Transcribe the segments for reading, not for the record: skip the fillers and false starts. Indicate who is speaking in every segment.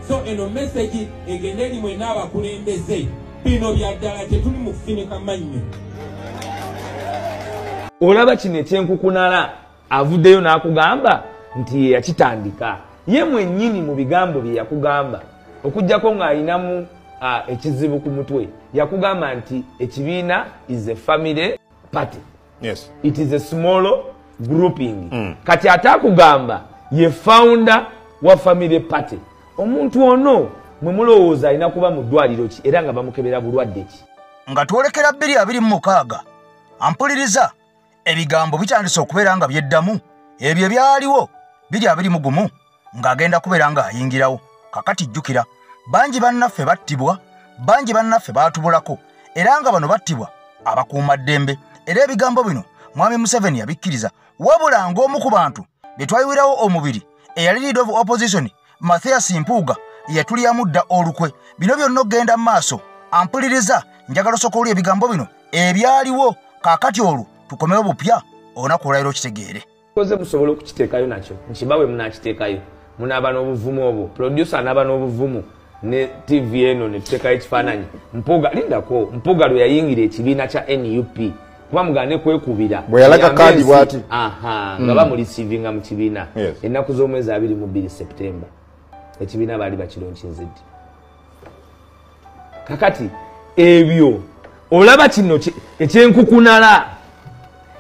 Speaker 1: So eno message egende eri mwenna abakulembeze, bino bya ddala, tetuli mu kufinika mannyo.
Speaker 2: Olaba kino ekyenkukunala, avuddeyo n'akugamba nti ye yakitandika. Ye mwennyini mu bigambo bye yakugamba, okuggyako ng'ayinamu ekizibu ku mutwe, yakugamba nti ekibiina is a family party. It is a small grouping. Kati ate akugamba ye founder wa family party. Omuntu ono mwe mulowooza alina kuba mu ddwaliro ki era nga bamukebera bulwadde ki?
Speaker 3: Nga twolekera 2026, ampuliriza, ebigambo bitandise okubeera nga byeddamu ebyo ebyaliwo 2021 ng'agenda kubeera ng'ayingirawo. Kakati jjukira, bangi bannaffe battibwa, bangi bannaffe baatubulako, era nga bano battibwa abakuumaddembe. Era ebigambo bino Mwami Museveni yabikkiriza, wabula ng'omu ku bantu be twayiwirawo omubiri eyali leader of opposition Mathias Mpuuga yatulyamu dda olukwe. Bino byonna okugenda mu maaso, ampuliriza, njagala osooka owulire ebigambo bino ebyaliwo. Kaakati olwo tukomewo bupya olunaku olwaleero okitegeere.
Speaker 2: Koze musobola okukiteekayo nakyo, nkibawe munaakiteekayo, munaaba n'obuvumu obwo, producer anaaba n'obuvumu ne TV eno ne tuteekayo ekifaananyi. Mpuuga, lindako, Mpuuga lwe yayingira ekibiina kya NUP, kuba mugaane kwekubira.
Speaker 4: Bwe yalaga kaadi bw'ati.
Speaker 2: Aha, nga bamureceivinga mu kibiina. Ennaku z'omwezi 22 September. Ekibiina baali bakilaunchinze ddi? Kakati ebyo olaba kino ekyenkukunala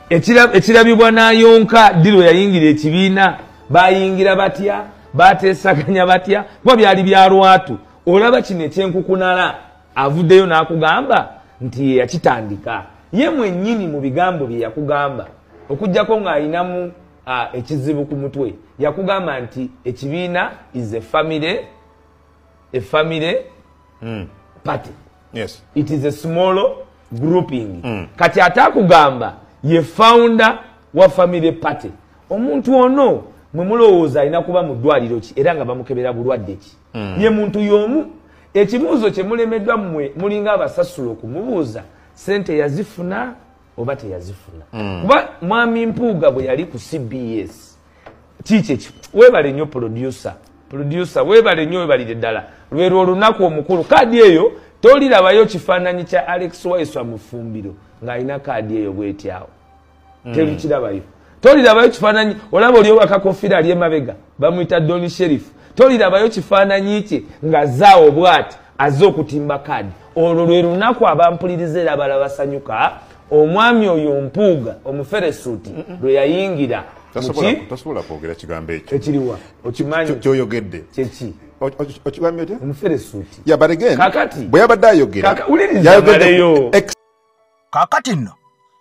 Speaker 2: ekirabibwa n'ayonka ddi lwe yayingira ekibiina, bayingira batya, bateesaganya batya, kuba byali bya lwatu. Olaba kino ekyenkukunala, avuddeyo n'akugamba nti ye yakitandika. Ye mwennyini mu bigambo bye yakugamba, okuggyako ng'ayinamu ekizibu ku mutwe, yakugamba nti ekibiina is a family party. It is a small grouping. Kati ate akugamba ye founder wa family party. Omuntu ono mwe mulowooza alina kuba mu ddwaliro ki era nga bamukebera bulwadde ki? Ye muntu y'omu. Ekibuuzo kye mulemeddwa mmwe mulinga abasasula okumubuuza, sente yazifuna oba teyazifuna? Kuba Mwami Mpuuga bwe yali ku CBS, kiki ekyo? Weebale nnyo producer, producer weebale nnyo, weebalire ddala. Lwerwo olunaku omukulu, kaadi eyo tolirabayo kifaananyi kya Alex Waiswa Mufumbiro ng'alina kaadi eyo bwetyawo, terukirabayo. Tolirabayo kifaananyi. Olaba oli owakakofiira ali emabega, bamuyita Don Sheriff, tolirabayo kifaananyi kye nga zaawo bw'ati azze okutimba kaadi. Olwo lwe lunaku abampuliriza era abala basanyuka, omwami oyo Mpuuga omuferesuuti lwe yayingira.
Speaker 4: Tasobola
Speaker 2: Muki?
Speaker 4: Tasobola kwogera kigambo ekyo.
Speaker 2: Ekiriwa? Okimanyi?
Speaker 4: Kyoyogedde.
Speaker 2: Kyeki?
Speaker 4: Okigambye otya?
Speaker 2: Omuferesuuti.
Speaker 4: Yeah, but again,
Speaker 2: Kakati.
Speaker 4: bwe yabadde ayogera,
Speaker 2: Wuliriza
Speaker 4: yayogedde
Speaker 2: maleyo.
Speaker 3: Kaakati nno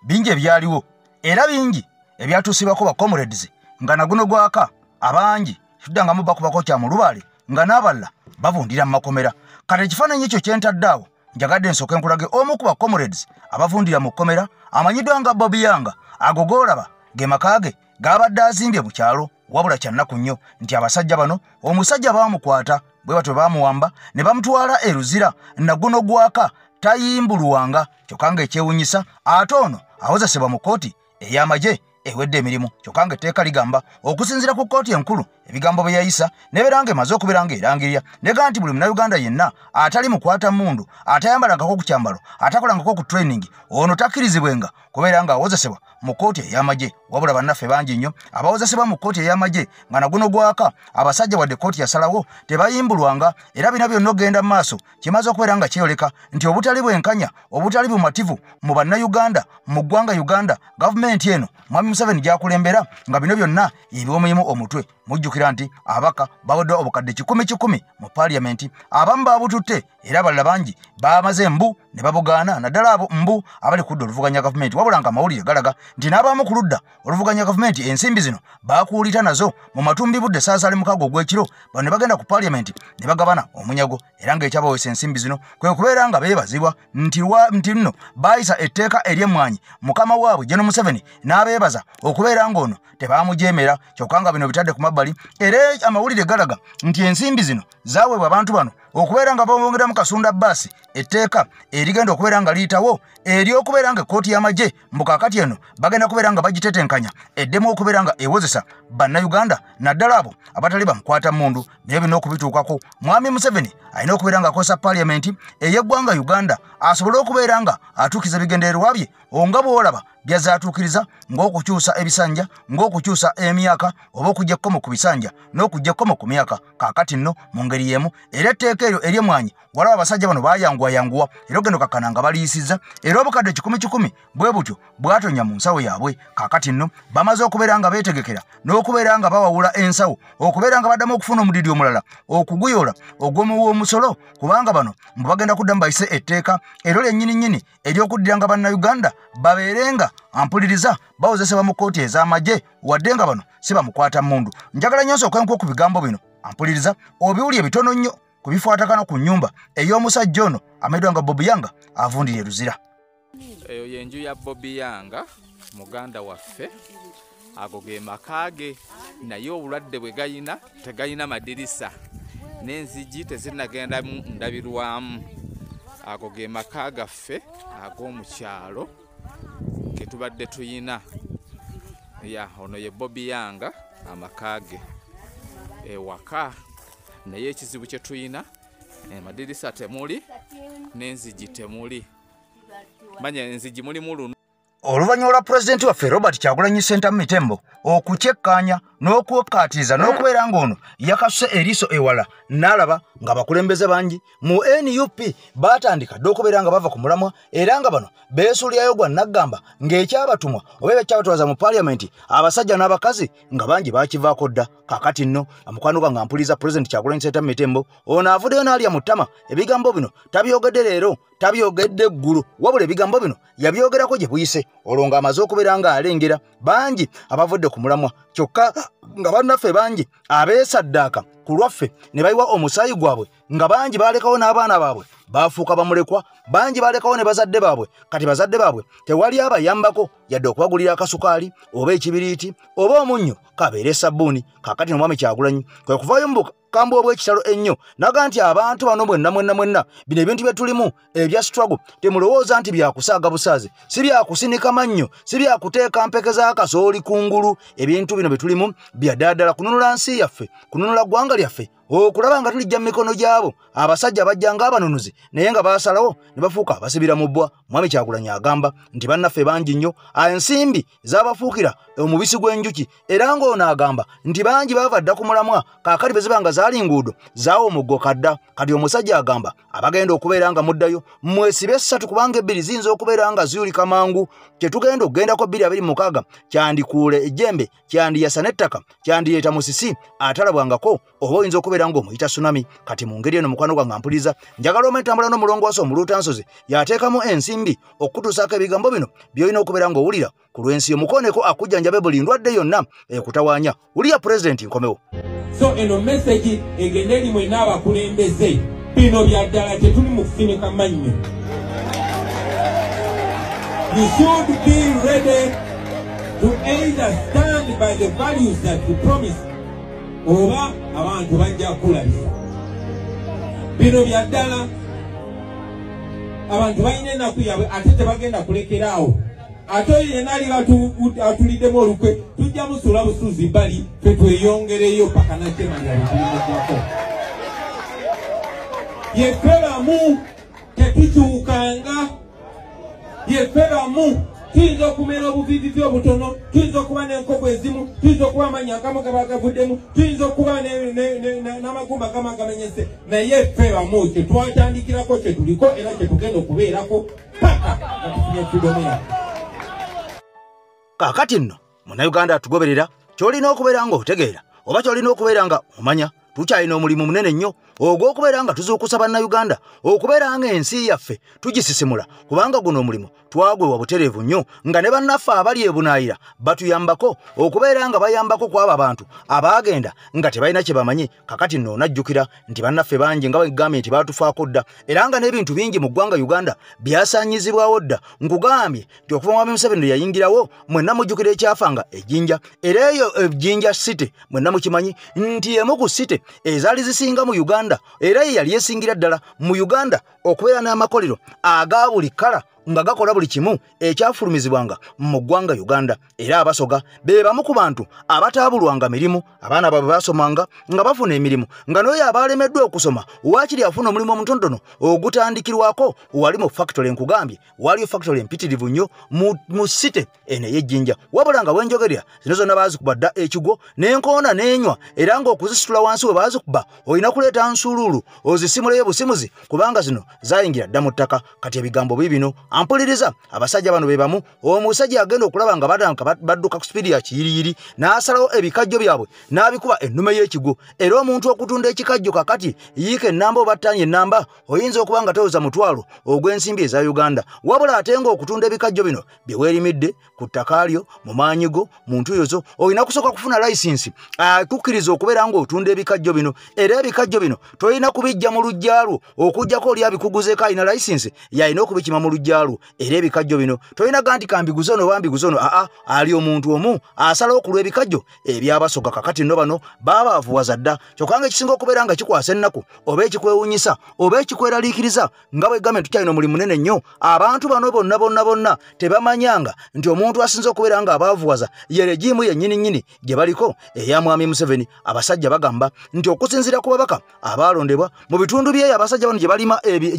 Speaker 3: bingi ebyaliwo era bingi ebyatuusibwako ba comrades nga naguno gwaka, abangi tuddangamu bakubako kya mulubaale nga n'abalala bavundira mu makomera. Kati ekifaananyi ekyo kyentadde awo, njagadde nsooke nkulage omu ku ba comrades abavundira mu kkomera amanyiddwa nga Bobi Yanga. Ago g'olaba ge maka ge g'abadde azimbye mu kyalo. Wabula kyannaku nnyo nti abasajja bano omusajja baamukwata bwe batyo baamuwamba ne bamutwala e Luzira, naguno gwaka tayimbulwanga. Kyokka ng'ekyewunyisa ate ono awozesebwa mu kkooti ey'amagye ewedde emirimu, kyokka ng'etteeka ligamba okusinziira ku kkooti enkulu ebigambo bye yayisa nebeera ng'emaze okubeera ng'erangirira nega nti buli Munnayuganda yenna atali mukwata mundu, atayambalangako ku kyambalo, atakolangako ku training, ono takkirizibwenga kubeera ng'awozesebwa mu kkooti ey'amagye. Wabula bannaffe bangi nnyo abawozesebwa mu kkooti ey'amagye nga naguno gwaka abasajja wadde kkooti yasalawo tebayimbulwanga. Era bino byonna okugenda mu maaso kimaze okubeera nga kyeyoleka nti obutali bwenkanya, obutali bumativu mu Bannayuganda mu ggwanga Uganda, gavumenti eno Mwami Museveni gy'akulembera nga bino byonna eby'omuyimu omutwe. Mujjukira nti ababaka baweddwa obukadde kikumi kikumi mu paaliyamenti, abamu babututte era abalala bangi bamaze mbu ne babugaana, naddala abo mbu abali ku ludda oluvuganya gavumenti. Wabula nga amawulire galaga nti n'abamu ku ludda oluvuganya gavumenti ensimbi zino bakuulita nazo mu matumbi budde saasaali 6 ogw'ekiro, bano ne bagenda ku paaliyamenti ne bagabana omunyago. Era ng'ekyabaweesa ensimbi zino kwe kubeera nga beebazibwa nti nno baayisa etteeka ery'emmwanyi, mukama waabwe General Museveni n'abeebaza okubeera ng'ono tebamujeemera. Kyokka nga bino bitadde ku mabbali, era amawulire galaga nti ensimbi zino zaaweebwa abantu bano. okubeera nga bongeramu Kasunda Basi etteeka erigenda okubeera nga liyitawo ery'okubeera nga ekkooti y'amagye mbu kaakati eno bagenda kubeera nga bagitetenkanya eddemu okubeera nga ewozesa bannayuganda naddala abo abatali bamukwata mmundu. Naye bino okubituukako Mwami Museveni alina okubeera nga akozesa paaliyamenti ey'eggwanga Uganda asobole okubeera nga atuukiriza ebigendererwa bye nga bw'olaba byazaatuukiriza ng'okukyusa ebisanja, ng'okukyusa emyaka oba okujja ekkomo ku bisanja n'okujja ekkomo ku myaka. Kaakati nno mu ngeri y'emu era etteeka eryo ery'emmwanyi walaba abasajja bano baayanguwayanguwa era ogenda okakkana nga baliyisizza era obukadde 1,000 bwe butyo bwatonya mu nsawo yaabwe. Kaakati nno bamaze okubeera nga beetegekera n'okubeera nga bawawula ensawo okubeera nga baddamu okufuna omudidi omulala okuguyola ogw'omuwa omusolo, kubanga bano mbu bagenda kuddamu bayise etteeka eryo lyennyini nnyini ery'okuddiranga bannayuganda babeerenga ampuliriza bawozesebwa mu kkooti ez'amagye wadde nga bano si bamukwata mmundu. Njagala nnyo nsooke nkuwe ku bigambo bino ampuliriza obiwulire bitono nnyo ku bikwatagana ku nnyumba ey'omusajja ono amanyiddwa nga Bobi Young avundira e Luzira.
Speaker 5: Eyo yenju ya Bobi Young muganda waffe, ago ge maka ge, naye obulwadde bwe gayina tegayina madirisa n'enzigi tezinnagendamu ndabirwamu. Ago ge maka gaffe ag'omukyalo ke tubadde tuyina. Ya ono ye Bobi Young amaka ge ewaka, naye ekizibu kye tuyina madirisa temuli n'enzigi temuli, manya enzigi mulimu luno.
Speaker 3: Oluvannyuma lwa pulezidenti waffe Robert Kyagulanyi Ssentamu Mitembo okukyekkaanya n'okwekkaatiriza n'okubeera ng'ono yakasuse eriiso ewala n'alaba ng'abakulembeze bangi mu NUP baatandika dda okubeera nga bava ku mulamwa era nga bano beesuulirayo gwa naggamba ng'ekyabatumwa oba ebyakyabatwaza mu paaliyamenti abasajja n'abakazi nga bangi baakivaako dda. Kaakati nno mukwano gwange ampuliza pulezidenti Kyagulanyi Ssentamu Mitembo ono avuddeyo n'alya mu ttama. Ebigambo bino tabyogedde leero, tabyogedde eggulo, wabula ebigambo bino yabyogerako gye buyise olwo ng'amaze okubeera ng'alengera bangi abavudde ku mulamwa, kyokka nga bannaffe bangi abeesaddaaka ku lwaffe ne bayiwa omusaayi gwabwe, nga bangi baalekawo n'abaana baabwe baafuuka bamulekwa, bangi baalekawo ne bazadde baabwe. Kati bazadde baabwe tewali abayambako yadde okubagulira akasukaali oba ekibiriiti oba omunnyo kabeere sabbuuni. Kaakati n'omwami Kyagulanyi kwe kuvaayo mu bukambwe obw'ekitalo ennyo naga nti abantu bano mwenna mwenna mwenna bino ebintu bye tulimu ebya struggle temulowooza nti byakusaaga busaazi, si byakusinika mannyo, si byakuteeka mpeke z'akasooli kungulu. Ebintu bino bye tulimu bya ddala kununula nsi yaffe, kununula ggwanga lyaffe, okulaba nga tulijja mu mikono gyabo abasajja bajja ng'abanunuzi naye nga baasalawo ne bafuuka abasibira mu bbwa. Mwami Kyagulanyi agamba nti bannaffe bangi nnyo ensimbi zaabafuukira omubisi gw'enjuki, era ng'ono agamba nti bangi baava dda ku mulamwa kaakati bwe ziba nga zaali nguudo zaawa omuggo kadda. Kati omusajja agamba abagenda okubeera nga muddayo mwesibe 3 kubanga 2 ziyinza okubeera nga ziyulika mangu. Kye tugenda okugendako 2026 kyandikuula ejjembe, kyandiyasa n'ettaka, kyandireeta musisi atalabwangako oba oyinza okubeera ng'omuyita tsunami. Kati mu ngeri eno mukwano gwange ampuliza njagala omentambula n'omulongoosa omuluutansozi yateekamu ensimbi okutuusaako ebigambo bino by'olina okubeera ng'owulira ku lw'ensi. Omukooneko akujjanjabe buli ndwadde yonna ekutawaanya. Wulira pulezidenti nkomewo.
Speaker 1: So eno message egende eri mwenna abakulembeze, bino bya ddala tetuli mu kusinika mannyo. You should be ready to either stand by the values that you promised oba abantu bajja kukulabisa. Bino bya ddala abantu balina ennaku yaabwe ate tebagenda kulekeraawo. Ate oyo yenna ali atuliddemu olukwe tujja musuula busuuzi bbali ffe tweyongereyo paka nakyemanya bwetulimuggwako. Yeffe bamu tetukyukanga, yeffe bamu tuyinza okumera obuviivivi obutono, tuyinza okuba n'enkovu ezimu, tuyinza okuba amannya agamu gaba gavuddemu, tuyinza okuba n'amagumba agamu agamenyese, naye ffe bamu kye twatandikirako kye tuliko era kye tugenda okubeerako paka nga tufunye freedom yaffe.
Speaker 3: Kaakati nno munnayuganda atugoberera ky'olina okubeera ng'otegeera oba ky'olina okubeera nga omanya tukyalina omulimu munene nnyo ogw'okubeera nga tuzuukusa bannayuganda okubeera nga ensi yaffe tugisisimula, kubanga guno omulimu twagwewa butereevu nnyo nga ne bannaffe abali e Bunaayira batuyambako okubeera nga bayambako ku abo abantu abaagenda nga tebalina kye bamanyi. Kakati nno onajjukira nti bannaffe bangi nga bagambye nti baatufaako dda era nga n'ebintu bingi mu ggwanga Uganda byasaanyizibwawo dda. Nkugambye nti okuva Mwami Museveni yayingirawo mwenna mujjukira ekyafanga ejjinja, era eyo ejjinja city mwenna mukimanyi nti emu ku city ezaali zisinga mu Uganda, era ye yali esingira ddala mu Uganda okubeera n'amakolero aga buli kkala nga gakola buli kimu ekyafulumizibwanga mu ggwanga Uganda. Era Abasoga be bamu ku bantu abataabulwanga mirimu, abaana baabwe baasomanga nga bafuna emirimu, nga n'oyo abalemeddwa okusoma waakiri afuna omulimu omutonotono ogutandikirwako wali mu factory. Nkugambye waliyo factory empitirivu nnyo mu city eno ey'Ejjinja, wabula nga wenjogerera zino zonna baazikuba dda ekigwo n'enkoona n'enywa, era ng'okuzisitula wansi we baazikuba olina kuleeta nsuuluulu ozisimuleyo busimuzi kubanga zino zaayingira dda mu ttaka. Kati ebigambo biibino ampuliriza, abasajja bano be bamu. Omusajja agenda okulaba nga badanka badduka ku sipiidi ya kiyiriyiri n'asalawo ebikajjo byabwe n'abikuba ennume y'ekigwo. Era omuntu okutunda ekikajjo kakati yiika ennamba oba ttaano ennamba oyinza okuba nga towoza mutwalo ogw'ensimbi eza Uganda, wabula ate ng'okutunda ebikajjo bino bye weerimidde ku ttaka lyo mu maanyi go mu ntuuyo zo olina kusooka kufuna layisinsi akukkiriza okubeera ng'otunda ebikajjo bino. Era ebikajjo bino tolina kubijja mu luggya lwo okuggyako oli abikuguzeeko alina layisinsi y'alina okubikima mu luggya lwo. Era ebikajjo bino tolina ga nti kambiguze ono oba mbiguze ono, aa ali omuntu omu asalawo ku lw'ebikajjo eby'Abasoga. Kakati nno bano baabaavuwaza dda, kyokka nga ekisinga okubeera nga kikwasa ennaku oba ekikwewuunyisa oba ekikweraliikiriza nga bwe gavumenti tukyalina omulimu munene nnyo, abantu bano bonna bonna bonna tebamanyanga nti omuntu asinze okubeera nga abaavuwaza ye regiimu yennyini nnyini gye baliko eya Mwami Museveni. Abasajja bagamba nti okusinziira ku babaka abaalondebwa mu bitundu byeyo abasajja bano gye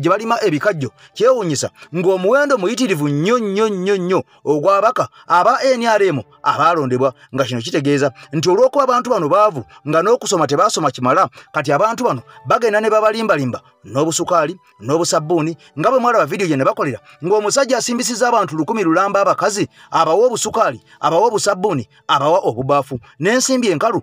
Speaker 3: balima ebikajjo, kyewuunyisa ng'omuwendo muyitirivu nnyo nnyo nnyo nnyo ogw'ababaka aba NRM abaalondebwa, nga kino kitegeeza nti olw'okuba abantu bano baavu nga n'okusoma tebaasoma kimala, kati abantu bano bagenda ne babalimbalimba n'obusukaali n'obusabbuuni nga bwe mwalaba vidiyo gye ne bakolera ng'omusajja asimbisizza abantu 1000 lulamba abakazi, abawa obusukaali, abawa obusabbuuni, abawa obubaafu n'ensimbi enkalu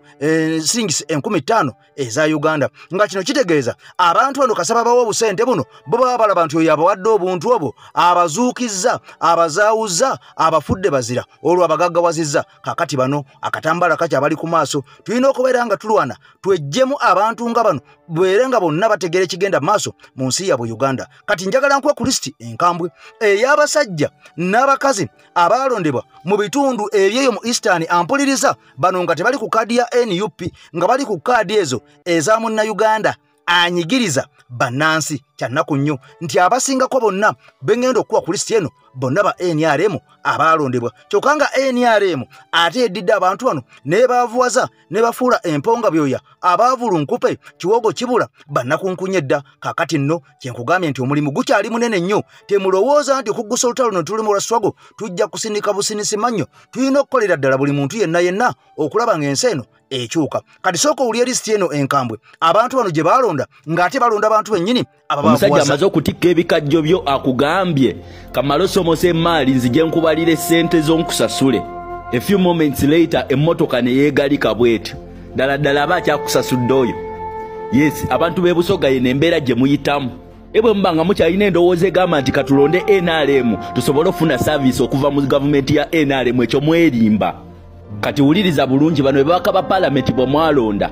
Speaker 3: siringisi 5000 eza Uganda, nga kino kitegeeza abantu bano kasaba bawa obusente buno bo baba balaba nti oyo abawadde obuntu obwo abazuukizza, abazaawuzza, abafudde bazira, olwo abagaggawazizza. Kakati bano akatambala kakyabali ku maaso, tulina okubeera nga tulwana tweggyemu abantu nga bano bwere nga bonna bategeera ekigenda mu maaso mu nsi yaabwe Uganda. Kati njagala nkuwe ku lisiti enkambwe ey'abasajja n'abakazi abaalondebwa mu bitundu ebyeyo mu Eastern. Ampuliriza, bano nga tebali ku kaadi ya NUP, nga bali ku kaadi ezo eza Munnayuganda anyigiriza bannansi. Kyannaku nnyo nti abasingako bonna bengenda okuwa ku lisiti eno bonna ba NRM abaalondebwa, kyokka nga NRM ate eddidde abantu bano ne baavuwaza ne bafuula emponga byoya, abaavulunkupe kiwogo kibula bannakunkunye dda. Kaakati nno kyenkugambye nti omulimu gukyali munene nnyo, temulowooza nti okuggusa olutalo luno tuli mu lwa tujja kusindika businisi mannyo. Tulina okukolera ddala buli muntu yenna yenna okulaba ng'ensi eno ekyuka. Kati sooka owulire lisiti eno enkambwe abantu bano gye baalonda, ng'ate balonda abantu bennyini.
Speaker 6: Omusajja amaze okutikka ebikajjo byo akugambye kamale osomosa emaali nzije nkubalira essente zo nkusasule. A few moments later emmotoka ne yeegalika bw'etyo, ddala ddala aba akyakusasudde oyo. Yes, abantu b'e Busoga yeno embeera gye muyitamu. Ebwe muba nga mukyalina endowooza egamba nti katulonde NRM tusobole okufuna service okuva mu gavumenti ya NRM, ekyo mwerimba. Kati wuliriza bulungi, bano be babaka ba paalamenti bwe mwalonda: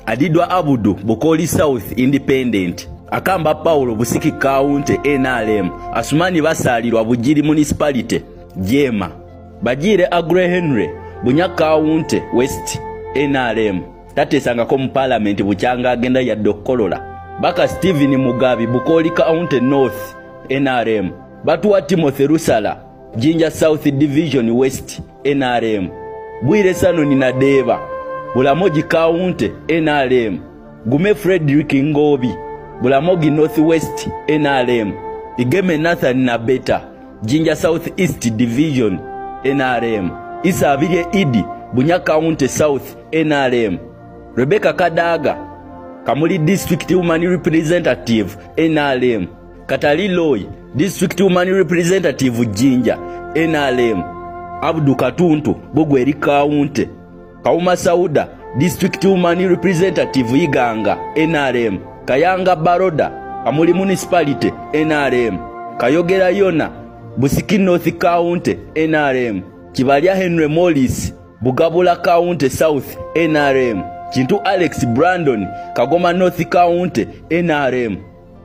Speaker 6: Adidwa Abudu, Bukooli South, Independent; Akamba Paulo, Busiki County, NRM; Asumani Basaalirwa, Bugiri Municipality, Jema; Bagiire Agre Henry, Bunya County West, NRM, tateesangako mu paalamenti bukyanga agenda yadde okukolola; Baka Stephen Mugabi, Bukooli County North, NRM; Batuwa Timothy Rusala, Jinja South Division West, NRM; Bwire Sanoni Nadeeba, Bulamogi County, NRM; Gume Frederick Ngobi, Bulamogi North West, NRM; Igeme Nathan Nabeta, Jinja South East Division, NRM; Isa Abirye Idi, Bunya County South, NRM; Rebecca Kadaga, Kamuli District Woman Representative, NRM; Katali Loy, District Woman Representative, Jinja, NRM; Abdu Katuntu, Bugweri County; Kauma Sauda, District Woman Representative, Iganga, NRM; Kayanga Baroda, Kamuli Municipality, NRM; Kayogera Yona, Busiki North County, NRM; Kibalya Henry Morris, Bugabula County South, NRM; Kintu Alex Brandon, Kagoma North County, NRM;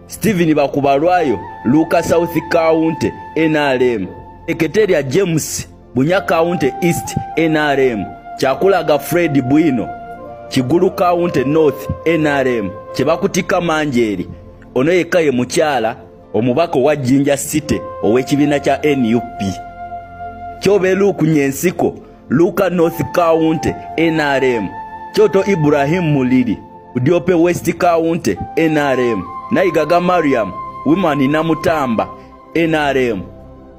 Speaker 6: Stephen Bakubalwayo, Luka South County, NRM; Eketeria James, Bunya County East, NRM; Kyakulaga Fred Bwino, Kigulu County North NRM Kyebakutika Manjeri ono yekka ye mukyala omubaka wa Jinja City ow'ekibiina kya NUP. Kyobe Luke Nyensiko Luka North County NRM. Kyoto Ibrahim Muliri Udiope West County NRM. Naigaga Mariam Women Namutamba NRM.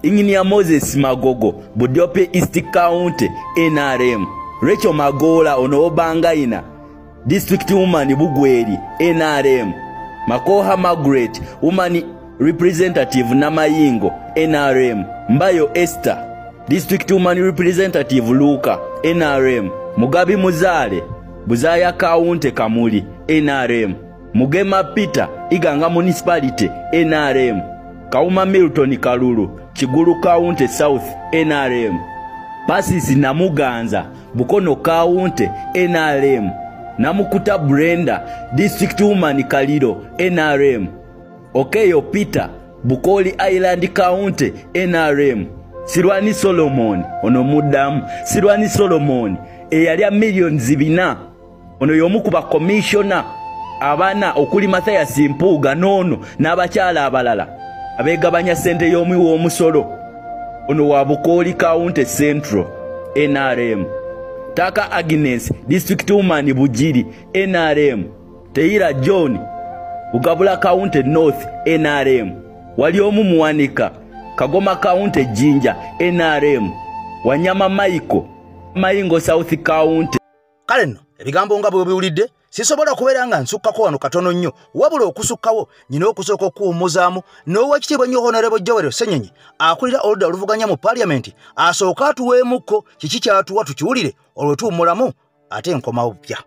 Speaker 6: Engineer Moses Magogo Budiope East County NRM. Rachel Magola ono Obangaina District Woman Bugweri NRM. Makoha Margaret Woman Representative Namayingo NRM. Mbayo Esther District Woman Representative Luka NRM. Mugabi Muzale Buzaya County Kamuli NRM. Mugema Peter Iganga Municipality NRM. Kauma Milton Kalulu Kigulu County South NRM. Pasisi Namuganza Bukono County NRM. Namukuta Brenda District Woman Kaliro NRM. Okeyo Peter Bukoli Island County NRM. Sirwani Solomon ono muddamu Sirwani Solomon eyalya millions 4 ono y'omu ku bakomishona abana okuli Mathias Mpuuga n'ono n'abakyala abalala abeegabanya ssente y'omuwi w'omusolo ono wa Bukoli County Central NRM. Taka Agnes District Woman Bujiri NRM. Teira John Ugabula County North NRM. Waliomu Muwanika Kagoma County Jinja NRM. Wanyama Michael Mayingo South County.
Speaker 3: Kale nno ebigambo nga bwe biwulidde sisobola kubeera nga nsukkako wano katono nnyo, wabula okusukkawo nyina okusooka okuwummuzaamu n'owekitiibwa ennyo Honorable Joel Ssenyonyi akulira oludda oluvuganya mu paaliyamenti asooke atuweemukko kiki kyatuwa tukiwulire, olwo tuwummulamu ate nkomawo bupya.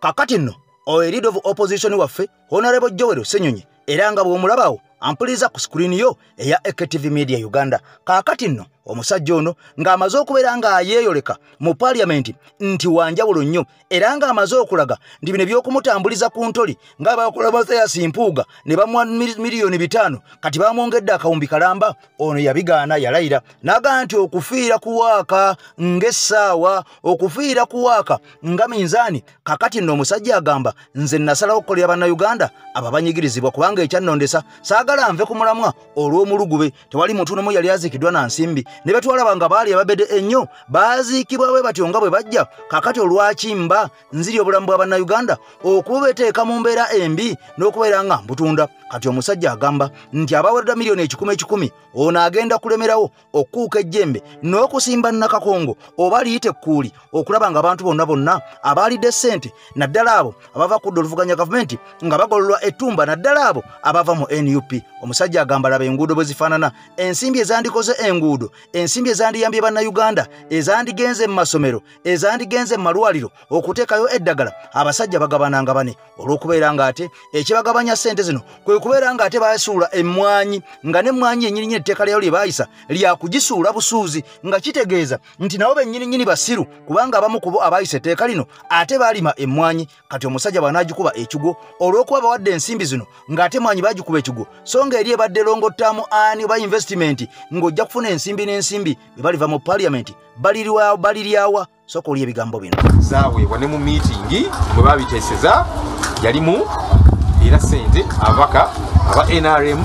Speaker 3: Kakati nno oyo leader of opposition waffe Honorable Joel Ssenyonyi era nga bw'omulabawo ampuliza ku screen yo eya AKTV Media Uganda. Kakati nno omusajja ono ng'amaze okubeera ng'ayeeyoleka mu paaliyamenti nti wanjawulo nnyo era ng'amaze okulaga nti bino eby'okumutambuliza ku ntoli nga bakola Mathias Mpuuga ne bamuwa 5 miliyoni kati bamwongedde akawumbi kalamba. Ono yabigaana, yalayira n'agamba nti okufiira kuwaaka ng'essaawa, okufiira kuwaaka nga minzaani. Kakati nno omusajja agamba nze nasalawo okukolera bannayuganda ababanyigirizibwa kubanga ekyannondesa saagala nve ku mulamwa olw'omulugube. Tewali muntu n'omu yali aziikiddwa na nsimbi ne betwalaba nga baali ababedde ennyo baaziikibwa bwe batyo nga bwe bajja. Kakati olwakimba nziri obulamu bwa bannayuganda okubeteeka mu mbeera embi n'okubeera nga mbutunda. Kati omusajja agamba nti abaweredwa 100 100 ono agenda kulemerawo okukuuka ejjembe n'okusimba nnakakongo oba liyite ekkuuli okulaba nga abantu bonna bonna abaalidde ssente naddala abo abava ku ludda oluvuganya gavumenti nga bagololwa ettumba naddala abo abava mu NUP. Omusajja agamba laba enguudo bwe zifaanana, ensimbi ezandikoze enguudo, ensimbi ezandiyambye bannayuganda, ezandigenze mu masomero, ezandigenze mu malwaliro okuteekayo eddagala, abasajja bagabananga bane olw'okubeera ng'ate ekibagabanya ssente zino kwe kubeera ng'ate baasuula emmwanyi nga n'emmwanyi yennyininyini etteeka lyayo lye baayisa lyakugisuula busuuzi, nga kitegeeza nti nabo bennyininyini basiru kubanga abamu ku bo abaayisa etteeka lino ate baalima emmwanyi. Kati omusajja bw'anaagikuba ekigwo olw'okuba bawadde ensimbi zino ng'ate emmwanyi baagikuba ekigwo, so nga eri ebadde longottaamu ani oba investment ng'ojja kufuna ensimbi n'ensimbi bwe baliva mu parliament baliryawa. Sooka oli ebigambo bino.
Speaker 7: Zaaweebwa ne mu meeting mwe babiteeseza yalimu era ssente ababaka aba NRM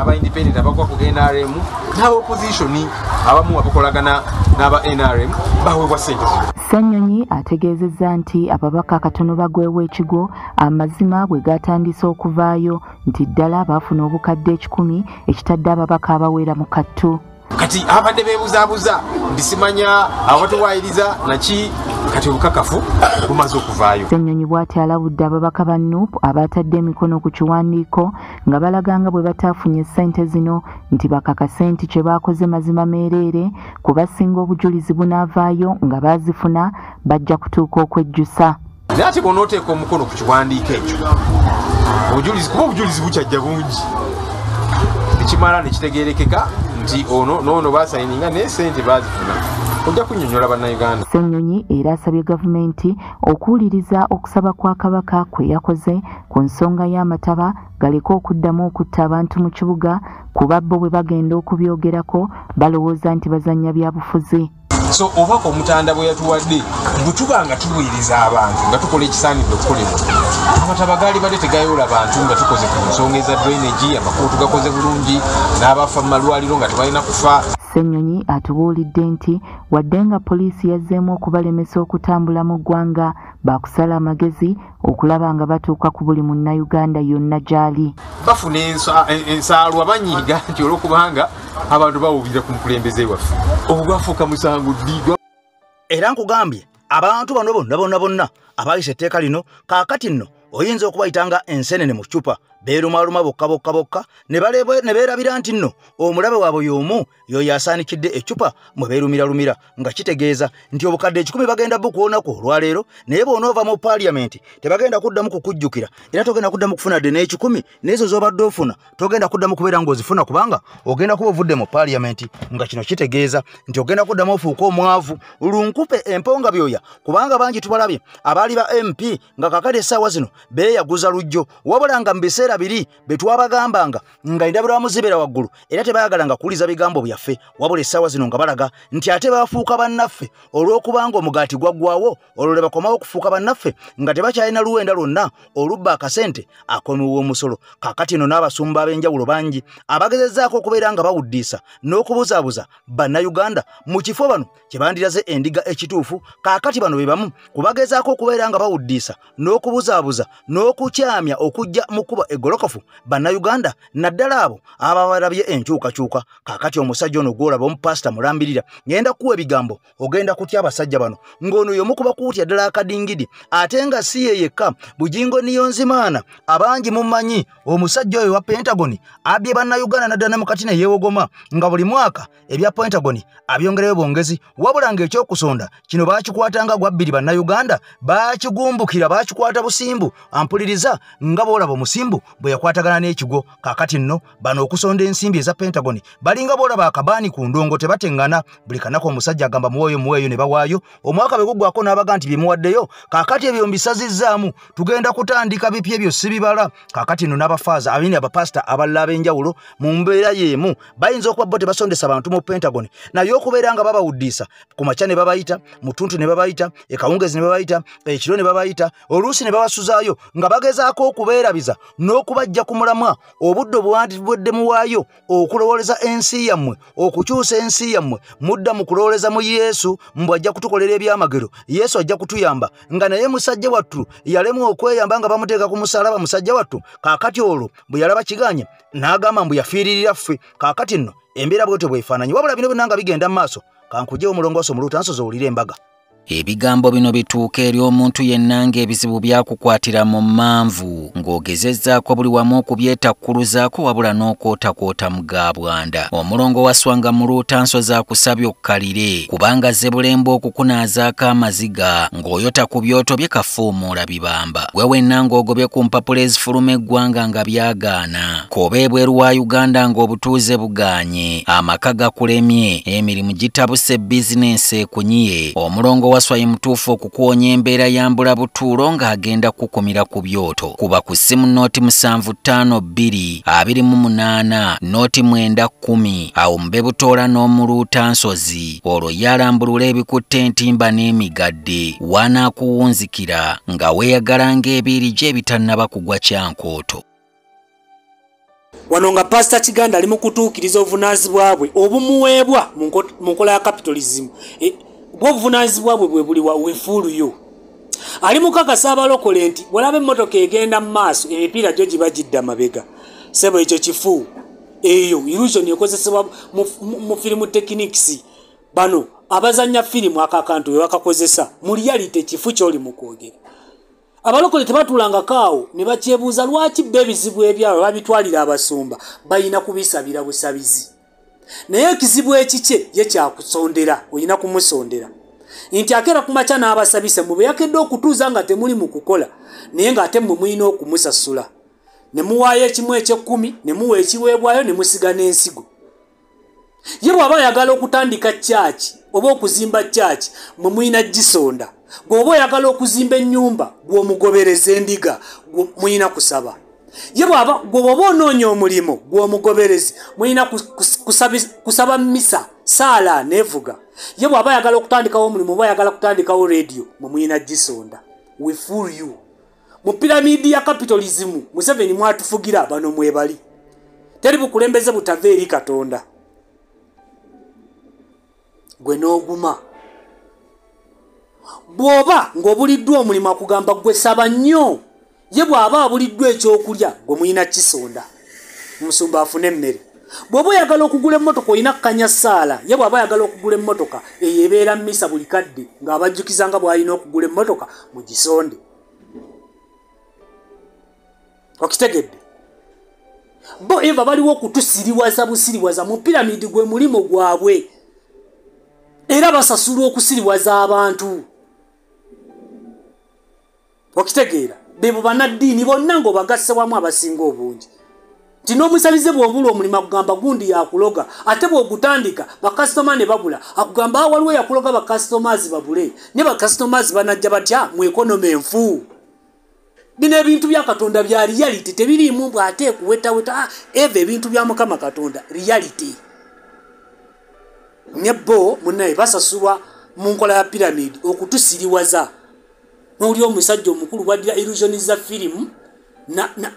Speaker 7: aba independent abagwa ku NRM n'aba opposition abamu abakolagana n'aba NRM baweebwa ssente zino.
Speaker 8: Ssenyonyi ategeezezza nti ababaka katono bagwewo ekigwo amazima bwe gatandise okuvaayo nti ddala baafuna obukadde 1,000 ekitadde ababaka abawera mu kattu.
Speaker 7: Kati abadde beebuzaabuza ndisimanya abatuwaayiriza naki kati obukakafu bumaze okuvaayo.
Speaker 8: Ssenyonyi bw'ati alabudde ababaka ba NUP abatadde emikono ku kiwandiiko nga balaga nga bwe bataafunye ssente zino nti bakakase nti kye baakoze mazima meereere kuba singa obujulizi bunaavaayo nga baazifuna bajja kutuuka okwejjusa.
Speaker 7: Naye ate bw'onooteeka omukono ku kiwandiiko ekyo obujulizi kuba obujulizi bukyajja bungi ekimala ne kitegeerekeka nti ono n'ono baasayininga naye ssente baazifuna. Ojja kunnyonnyola Bannayuganda.
Speaker 8: Ssenyonyi era asabye gavumenti okuwuliriza okusaba kwa Kabaka kwe yakoze ku nsonga y'amataba galeke okuddamu okutta abantu mu kibuga kuba bo bwe bagenda okubyogerako balowooza nti bazannya byabufuzi.
Speaker 7: So obubaka Omutanda bwe yatuwadde bwe tuba nga tuwuliriza abantu nga tukola ekisaanidde okukolebwa, amataba gaali badde tegayoola bantu nga tukoze ku nsonga eza drainage, amakubo tugakoze bulungi n'abafa mu malwaliro nga tebalina kufa.
Speaker 8: Ssenyonyi atubuulidde nti wadde nga poliisi yazzeemu okubalemesa okutambula mu ggwanga baakusala amagezi okulaba nga batuuka ku buli munnayuganda yonna gy'ali.
Speaker 7: Bafuna ensaalwa banyiiga nti olw'okubanga abantu bawulira ku mukulembeze waffe obwo gwafuuka musango ddi.
Speaker 3: Era nkugambye abantu bano bonna bonna bonna abayisa etteeka lino kaakati nno oyinza okubayitanga ensenene mu ccupa beerumaluma bokka bokka bokka ne beerabira nti nno omulabe waabwe y'omu y'oyo asaanikidde eccupa mwe beerumiralumira, nga kitegeeza nti obukadde 1,000 bagenda bukuwonako olwaleero, naye bw'onoova mu paaliyamenti tebagenda kuddamu kukujjukira era togenda kuddamu kufuna dde n'ekikumi n'ezo z'obadde ofuna togenda kuddamu kubeera ng'ozifuna kubanga ogenda kuba ovudde mu paaliyamenti, nga kino kitegeeza nti ogenda kuddamu ofuuka omwavu lunkupe emponga byoya, kubanga bangi tubalabye abaali ba MP nga kaakati essaawa zino beeyaguza lujjo, wabula nga mu biseera biri be twabagambanga nga endabirwamu zibeera waggulu era tebayagalanga kuwuliza bigambo byaffe, wabula essaawa zino nga balaga nti ate baafuuka bannaffe olw'okubanga omugaati gwaggwawo, olwo lwe bakomawo okufuuka bannaffe nga tebakyalina luwenda lwonna olubba akasente ak'omuwi w'omusolo. Kaakati eno n'abasumba ab'enjawulo bangi abagezezzaako okubeera nga bawuddiisa n'okubuzaabuza Bannayuganda mu kifo bano kye bandiraze endiga ekituufu. Kaakati bano be bamu kubagezaako okubeera nga bawuddiisa n'okubuzaabuza n'okukyamya okujja mu kkubo eggolokofu Bannayuganda naddala abo ababalabye enkyukakyuka. Kaakati omusajja ono gw'olaba omupasita Mulambirira ngenda kuwa ebigambo ogenda kutya abasajja bano ng'ono y'omu ku bakuutya ddala akadingidi, ate nga si ye yekka. Bugingo Niyonzimaana abangi mumanyi omusajja oyo wa Pentagon abbye Bannayuganda naddala mu kati ne yeewogoma nga buli mwaka ebya Pentagon abyongerayo bwongezi, wabula ng'ekyokusonda kino baakikwatanga gwa bbiri Bannayuganda baakigumbukira baakikwata busimbu ampuliriza nga bw'olaba omusimbu bwe yakwatagana n'ekigwo. Kaakati nno bano okusonda ensimbi eza Pentagon balinga bw'olaba akabaani ku ndongo tebateŋŋana, buli kanaku omusajja agamba muweeyo muweeyo ne bawaayo, omwaka bwe guggwako n'abaga nti byemuwaddeyo kaakati ebyo mbisazizzaamu tugenda kutandika bipya ebyo sibibala. Kaakati nno n'abafaaza abini abapasita abalala ab'enjawulo mu mbeera y'emu bayinza okuba bo tebasondesa bantu mu Pentagon, naye okubeera nga babawuddiisa ku makya ne babayita, mu ttuntu ne babayita, ekawungezi ne babayita, ekiro ne babayita, oluusi ne babasuzaayo nga bagezaako okubeerabiza n'okubajja ku mulamwa obudde obwandibwedde muwaayo okulowooleza ensi yammwe, okukyusa ensi yammwe. Mudda mu kulowooleza mu Yesu mbu ajja kutukolera ebyamagero, Yesu ajja kutuyamba, nga naye musajja wattu yalemwa okweyamba nga bamuteeka ku musalaba musajja wattu. Kaakati olwo bwe yalaba kiganye n'agamba mbu yafiiririra ffe. Kaakati nno embeera bwetyo bwefaananyi, wabula bino byonna nga bigenda mu maaso kankugyewo omulongooso omulutansozi owulire embaga.
Speaker 9: Ebigambo bino bituuka eri omuntu yenna ng'ebizibu byakukwatira mu mmanvu ng'ogezezzaako buli wamu okubyetakkuluzaako wabula n'okwotakwota mu gabwanda. Omulongo waswanga mu luutansozi akusabye okkalire kubanga zebulemba okukunaazaako amaziga ng'oyota ku byoto bye kafuumuula bibamba. Gwe wenna ng'ogobye ku mpapula ezifuluma eggwanga nga byagaana, k'oba ebweru wa Uganda ng'obutuuze bugaanye, amaka gakulemye, emirimu gitabuse, bizinensi ekunyiye. Omulongo Waswa ye mutuufu okukuwonya embeera ya mbulabutuulo ng'agenda kukumira ku byoto. Kuba ku ssimu 0752 28 0910 awo mbe Butoola n'omuluuta nsozi, olwo yalambulula ebikutte entimba n'emigadde wanaakuwunzikira nga weeyagala ng'ebiiri gye ebitannaba kugwa kyankooto.
Speaker 10: Wano nga Pasita Kiganda ali mu kutuukiriza obuvunaanyizibwa bwe obumuweebwa mu nkola ya capitalism. Bwo obuvunaanyizibwa bwe bwe buliwa wefuuluyo. Ali mukakasa abalokole nti bw'olaba emmotoka egenda mu maaso emipiira gyo giba gidda mabega. Ssebo ekyo kifu. Eyo illusion ekozesebwa mu firimu techniques. Bano abazannya firimu akakantu we bakakozesa mu reality kifu ky'oli mu kwogera. Abalokole tebatulangako awo ne bakyebuuza lwaki bo ebizibu ebyabwe babitwalira abasumba, balina kubisabira busabizi. Naye ekizibu ekikye ye kyakusondera, olina kumusondera. Nti akeera ku makya n'abasabise mwe yakedde okutuuza nga temuli mu kukola, naye ng'ate mmwe mulina okumusasula. Ne muwaayo ekimu eky'ekkumi, ne muwa ekiweebwayo, ne musiga n'ensigo. Ye bw'aba ayagala okutandika kyaki oba okuzimba kyaki, mwe mulina gisonda. Bw'oba oyagala okuzimba ennyumba, gw'omugobereza endiga, mulina kusaba. Ye bw'oba onoonya omulimu, gw'omugoberezi, mulina kusaba misa, saala n'evuga. Ye bw'aba ayagala okutandikawo omulimu oba ayagala kutandikawo rediyo, mwe mulina gisonda. We fool you. Mu piramidi ya capitalism, Museveni mwatufugira bano mwebali. Teri bukulembeze butava eri Katonda. Gwe n'oguma. Bw'oba ng'obuliddwa omulimu akugamba gwe saba nnyo. Ye bw'aba abuliddwa ekyokulya gwe mulina kisonda. Omusumba afune emmere. Bw'oba oyagala okugula emmotoka olina kukanya ssaala. Ye bw'aba ayagala okugula emmotoka eyo ebeera mmisa buli kadde ng'abajjukiza nga bw'alina okugula emmotoka mugisonde. Okitegedde? Bo eva baliwo okutusiriwaza busiriwaza mu piramidi gwe mulimu gwabwe. Era basasulwa okusiriwaza abantu. Okitegeera? Bebo bannaddiini bonna ng'obagasse wamu abasinga obungi. Nti n'omusabize bw'obula omulimu akugamba gundi yakuloga, ate bw'ogutandika bakasitoma ne babula, akugamba waliwo yakuloga bakasitomazi babule, ne bakasitomazi banajja batya mu ekonome enfu. Bino ebintu bya Katonda bya reality, tebiriimu bw'ate kuwetaweta, eva ebintu bya Mukama Katonda reality. Ne bo munnaye basasulwa mu nkola ya piramidi okutusiriwaza. N'oli omusajja omukulu bw'addira illusion za firimu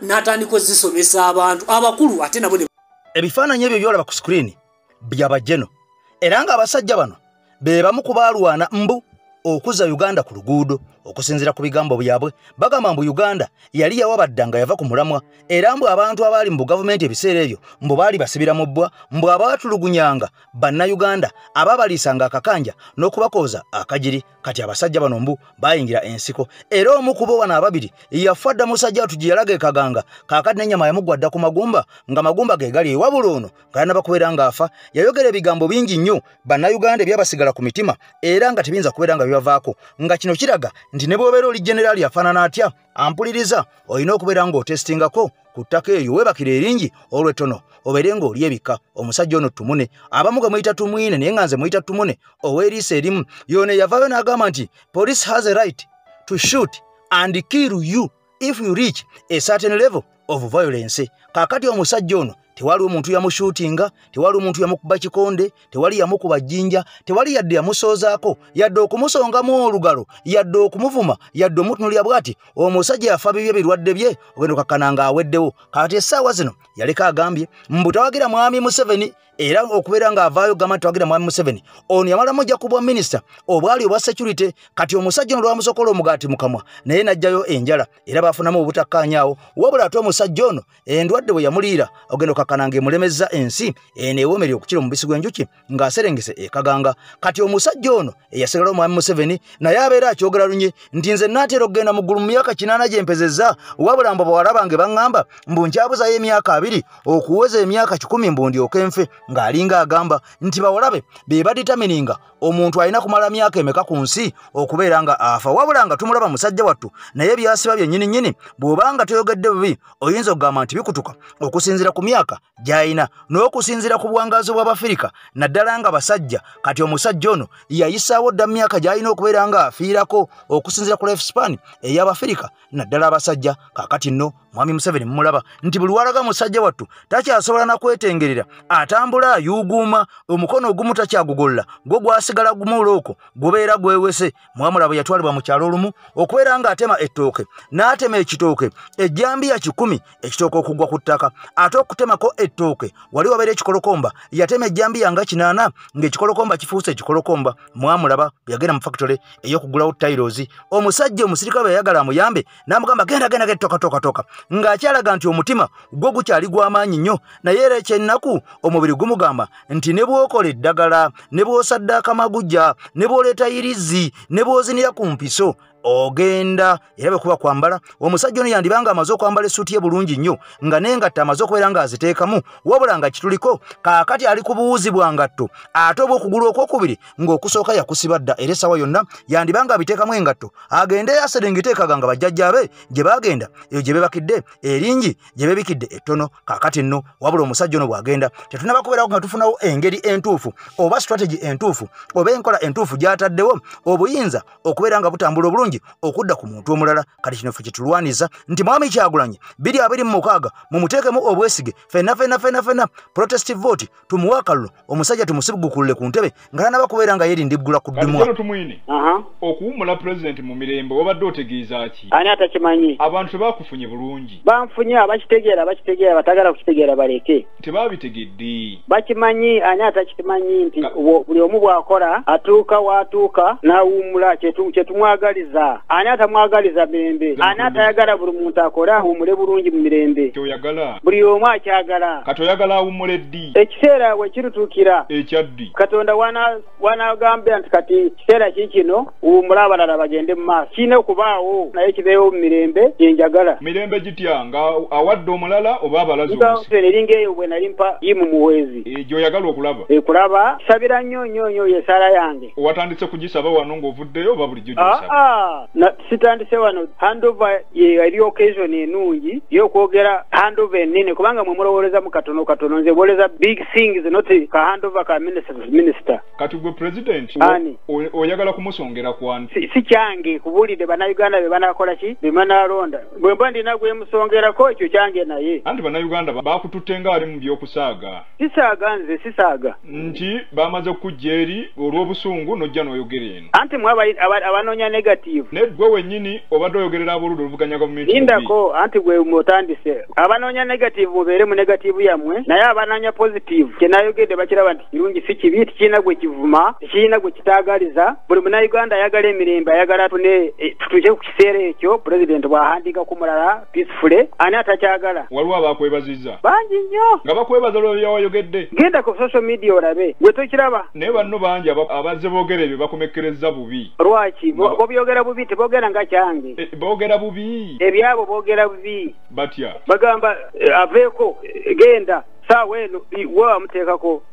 Speaker 10: n'atandika ozisomesa abantu abakulu ate nabo ne
Speaker 3: ebifaananyi ebyo by'olaba ku screen bya bajeno. Era ng'abasajja bano be bamu ku baalwana mbu okuzza Uganda ku luguudo. Okusinziira ku bigambo byabwe bagamba mbu Uganda yali yawabadda nga yava ku mulamwa, era mbu abantu abaali mu gavumenti ebiseera ebyo mbu baali basibira mu bbwa, mbu abaatulugunyanga bannayuganda abaabaliisanga akakanja n'okubakooza akagiri. Kati abasajja bano mbu bayingira ensiko, era omu ku bo bano ababiri yafa dda musajja wattu gye yalaga e Kaganga. Kaakati n'ennyama yamugwa dda ku magumba, nga magumba ge gali ewabula ono nga yannaba kubeera ng'afa. Yayogera ebigambo bingi nnyo bannayuganda ebyabasigala ku mitima era nga tebiyinza kubeera nga bibavaako, nga kino kiraga nti ne bw'obeera oli generaali afaanana atya ampuliriza, olina okubeera ng'otestingako ku ttaka eryo weebakira eringi olw'ettono obeere ng'oli ebika. Omusajja ono Tumune, abamu gwe muyita Tumwine naye nga nze muyita Tumune ow'eriiso erimu, yono yavaayo n'agamba nti police has a right to shoot and kill you if you reach a certain level of violence. Kaakati omusajja ono tewali omuntu yamushuutinga, tewali omuntu yamukuba kikonde, tewali yamukuba jjinja, tewali yadde yamusoozaako, yadde okumusongamu olugalo, yadde okumuvuma, yadde omutunulya bw'ati. Omusajja yafa bibye birwadde bye ogenda okakkana ng'aweddewo. Kaakati essaawa zino yaleka agambye mbu tawagira mwami Museveni, era okubeera ng'avaayo gamba nti tawagira mwami Museveni. Ono yamalamu ojja kubwa minisita obwali obwa security. Kati omusajja ono lwamusokola omugaati mu kamwa naye n'aggyayo enjala, era baafunamu obutakkaanya awo. Wabula ate omusajja ono endwadde bwe yamuliira ogenda okakkana ng'emulemezza ensi eno ewoomeri okukira omubisi gw'enjuki ng'aserengese e Kaganga. Kati omusajja ono eyasigala omwami Museveni naye abeera akyogera lunye nti nze naatera okugenda mu ggulu mu myaka 8 gye mpezezza, wabula mbu bawala bange baŋŋamba mbu nkyabuzayo emyaka 2 okuweza emyaka 100 mbu ndyoke nfe, ng'alinga agamba nti bawala be be baditamininga omuntu alina kumala myaka emeka ku nsi okubeera nga afa. Wabula nga tumulaba musajja wattu naye byasiba byennyini nnyini, bw'obanga toyogedde bubi oyinza okugamba nti bikutuka okusinziira ku myaka myaka gy'alina n'okusinziira ku buwangaazi bw'Abafirika naddala nga basajja. Kati omusajja ono yayisaawo dda myaka gy'alina okubeera nga afiirako okusinziira ku lifespan ey'Abafirika naddala abasajja. Kaakati nno Mwami Museveni mumulaba nti buli walaga musajja wattu takyasobola na kwetengerera, atambula ayuuguuma, omukono ogumu takyagugolla, gwo gwasigala gumuula okwo gubeera gwewese. Mwamulaba yatwalibwa mu kyalo olumu okubeera ng'atema ettooke, n'atema ekitooke ejjambiya 100 ekitooke okugwa ku ttaka, ate okutemako ettooke wali wabeera ekikolokomba, yatema ejjambiya nga 8 ng'ekikolokomba kifuuse ekikolokomba. Mwamulaba yagenda mu factory ey'okugulawo tiles, omusajja omusirikale bwe yayagala amuyambe n'amugamba genda genda genda toka toka toka, ng'akyalaga nti omutima gwo gukyali gw'amaanyi nnyo. Naye era ekyennaku omubiri gumugamba nti ne bw'okola eddagala, ne bw'osaddaaka amagujja, ne bw'oleeta yirizi, ne bw'ozinira ku mpiso ogenda. Era bwe kuba kwambala, omusajja ono yandibanga amaze okwambala essuuti ye bulungi nnyo nga n'engatto amaze okubeera ng'aziteekamu, wabula nga kituliko kaakati ali ku buwuzi bwa ngatto, ate oba okugulu okwokubiri ng'okusooka yakusiba dda, era essaawa yonna yandibanga abiteekamu engatto agende aserengiteekaga nga bajjajjaabe gye baagenda, eyo gye beebakidde eringi, gye beebikidde ettono. Kaakati nno wabula omusajja ono bw'agenda tetunnaba kubeerako nga tufunawo engeri entuufu oba strategy entuufu oba enkola entuufu gy'ataddewo obuyinza okubeera nga butambula obulungi okudda ku muntu omulala. Kati kino ffe kyetulwaniza nti Mwami Kyagulanyi 2026 mumuteekemu obwesige fenna fenna fenna fenna, protest vote tumuwe akalulu, omusajja tumusigukulule ku ntebe nga tanaba kubeera nga yeerindiggula ku ddumwa.
Speaker 11: Tumwine okuwummula pulezidenti mu mirembe wabadde otegeeza ki?
Speaker 12: Ani atakimanyi?
Speaker 11: Abantu tebakufunye bulungi.
Speaker 12: Banfunye, abakitegeera bakitegeera, batagala kukitegeera baleke.
Speaker 11: Tebabitegedde.
Speaker 12: Bakimanyi, ani atakimanyi nti buli omu bw'akola atuuka w'atuuka n'awummula, kyetumwagaliza. Ani atamwagaliza mirembe? Ani atayagala buli muntu akole awummule bulungi mu mirembe?
Speaker 11: Kyoyagala.
Speaker 12: Buli omu akyagala.
Speaker 11: Kati oyagala awummule ddi?
Speaker 12: Ekiseera we kirituukira.
Speaker 11: Ekyaddi?
Speaker 12: Katonda wanaagambira nti kati kiseera ki kino wummula abalala bagende mu maaso. Kirina okubaawo naye kibeewo mu mirembe gye njagala.
Speaker 11: Mirembe gitya? Nga awadde omulala oba abalaze omusi?
Speaker 12: Eringa eyo bwe nali mpa yimu muweezi.
Speaker 11: Gy'oyagala okulaba?
Speaker 12: Ekulaba. Nsabira nnyo nnyo nnyo y'essaala yange.
Speaker 11: Watandise kugisaba wano ng'ovuddeyo oba bulijjo gy'osaba?
Speaker 12: Sitandise wano. Handover ye eri occasion ennungi y'okwogera handover ennene, kubanga mwe mulowoleza mu katono katono, nze boleza big things, not ka handover ka minister.
Speaker 11: Kati gwe president oyagala kumusongera kwani?
Speaker 12: Si kyange kubuulidde bannayuganda be banaakola ki, be banaalonda. Bwe mba ndina gwe musongerako ekyo kyange naye.
Speaker 11: Anti bannayuganda bakututte nga ali mu by'okusaaga.
Speaker 12: Sisaaga nze, sisaaga.
Speaker 11: Nti bamaze okujja eri olw'obusungu n'ojja n'oyogera eno.
Speaker 12: Anti mwe abanoonya negative.
Speaker 11: Naye gwe wennyini obadde oyogerera abooludda oluvuganya gavumenti.
Speaker 12: Lindako, anti gwe mutandise. Abanoonya negative mubeere mu negative yammwe, naye abanoonya positive kye nayogedde bakiraba nti kirungi si kibi, tekirina gwe kivuma, tekirina gwe kitaagaliza. Buli munnayuganda ayagala emirembe, ayagala tune tutuuke ku kiseera ekyo pulezidenti bw'ahandiika ku mulala peacefully, ani atakyagala?
Speaker 11: Waliwo abakwebazizza
Speaker 12: bangi nnyo
Speaker 11: nga bakwebaza olwo byawayogedde.
Speaker 12: Genda ku social media olabe, gwe tokiraba.
Speaker 11: Naye banno bangi abazze boogera ebyo bakomekkerezza bubi.
Speaker 12: Lwaki bobyogera bubi? Teboogera nga kyange.
Speaker 11: Boogera bubi
Speaker 12: ebyabo, boogera bubi
Speaker 11: batya?
Speaker 12: Bagamba aveeko, genda saawa eno we wamuteekako.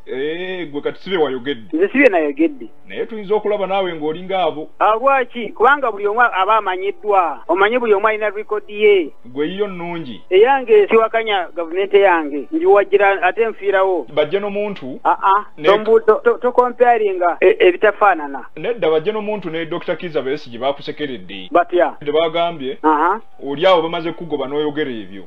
Speaker 11: Gwe kati sibe wayogedde.
Speaker 12: Nze sibye nayogedde.
Speaker 11: Naye tuyinza okulaba naawe ng'olinga abo.
Speaker 12: Lwaki? Kubanga buli omu aba amanyiddwa, omanyi buli omu alina rekodi ye.
Speaker 11: Gwe yiyo nnungi.
Speaker 12: Eyange siwakanya gavumenti yange, ngiwagira ate nfiirawo.
Speaker 11: Bajje n'omuntu.
Speaker 12: Tokomparinga ebitafaanana.
Speaker 11: Nedda, bajje n'omuntu ne Dr. Kizza Besigye bakusekeredde.
Speaker 12: Batya?
Speaker 11: Tebagambye oli awo bamaze kugoba n'oyogera ebyo.